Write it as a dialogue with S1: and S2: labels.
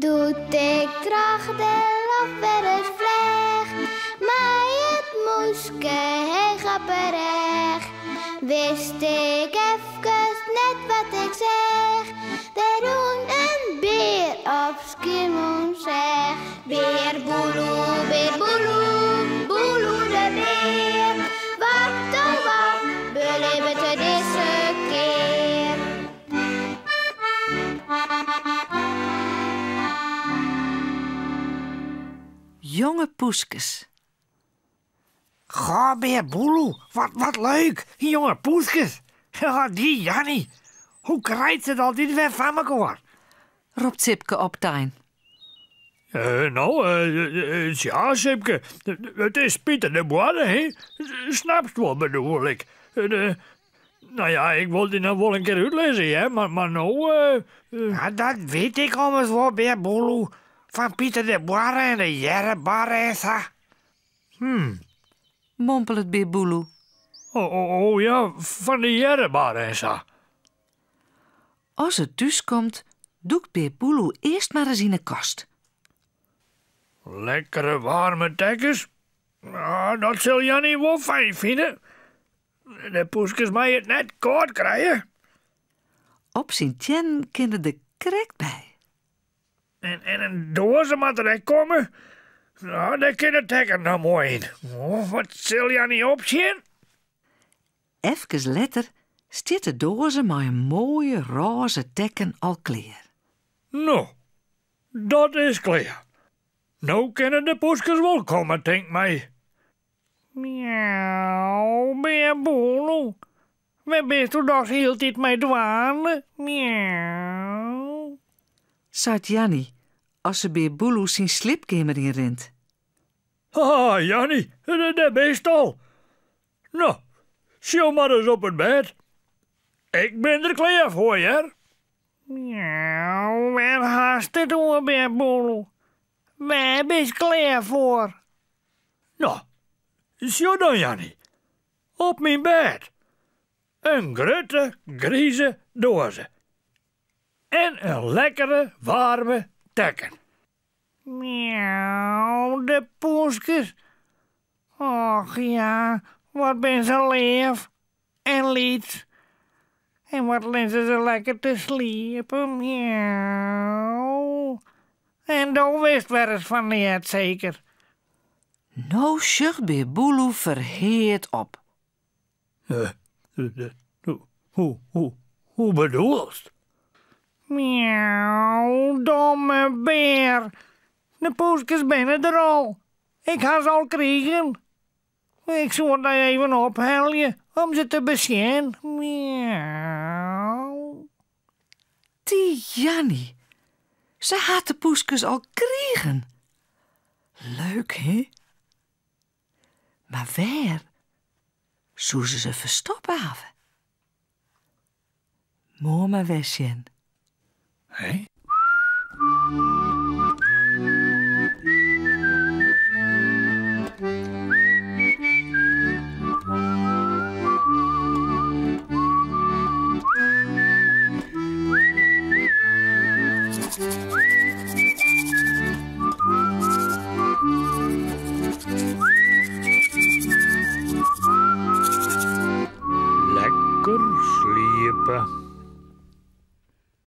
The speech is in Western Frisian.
S1: Doe't ik troch de loft wer ris fleach, mei it mûske heech op 'e rêch, wist ik efkes net wat ik seach. Der rûn in bear op Skiermûntseach. Bear Boeloe, bear Boeloe, Boeloe de bear. Wat oh wat belibbet er dizze kear?
S2: Jonge poeskes.
S3: Goh, Bear Boeloe, wat, wat leuk! Jonge poeskes. Ja, dy Janny. Hoe krijt se it altyd wer foar mekoar?
S2: Ropt Sipke optein.
S4: Eh, no, eh, ja, Sipke. It is Piter de Boarre, hè? Snapst wol, bedoel ik. Eh, no ja, ik wol dy noch wol in kear útlizze, hear, mar no...
S3: Ja, dat wit ik ommers wol, Bear Boeloe. Fan Piter de Boarre en de Earrebarre en sa.
S2: Mompelet Bear Boeloe.
S4: Oh, oh, oh ja, fan de Earrebarre en sa.
S2: As er thúskomt, dûkt Bear Boeloe earst mar ris yn 'e kast.
S4: Lekkere waarme tekkens. Ah, dat sil Janny wol fijn fine. De poeskes meie it net kâld krije.
S2: Op syn teannen kin er der krekt by.
S4: En, en in doaze moat der ek komme. Nou, dêr kin de tekken noch moai yn. Oh, wat sil Janny opsjen?
S2: Efkes letter stiet de doaze mei in moaie rôze tekken al klear.
S4: No, dat is klear. No kinne de poeskes wol komme, tinkt my.
S3: Miauw, Bear Boeloe. Wêr bisto dochs hieltyd mei dwaande? Miauw.
S2: Seit Janny as se Bear Boeloe syn sliepkeamer yn rint.
S4: Ha, Janny, dêr bist al. No, sjong mar ris op it bêd. Ik bin der klear foar, hear.
S3: Miauw, wêr hast it oer, Bear Boeloe? Wêr bist klear foar?
S4: No, sjoch dan, Janny. Op myn bêd. In grutte grize doaze. En in lekkere waarme tekken.
S3: Miauw, de poeskes. Och ja, wat binne se leaf en lyts. En wat lizze se lekker te sliepen. Miauw. En do witst wer ris fan neat, seker?
S2: No sjocht Bear Boeloe ferheard op.
S4: Hoe bedoelst?
S3: Miauw, domme bear. De poeskes binne der al. Ik ha se al krigen. Ik soe it dy even ophelje om se te besjen. Miauw.
S2: Dy Janny, se hat de poeskes al krigen. Leuk, hè? Mar wêr soe se se ferstoppe hawwe? Moarn mar wer sjen.
S4: Hè? Lekker sliepe.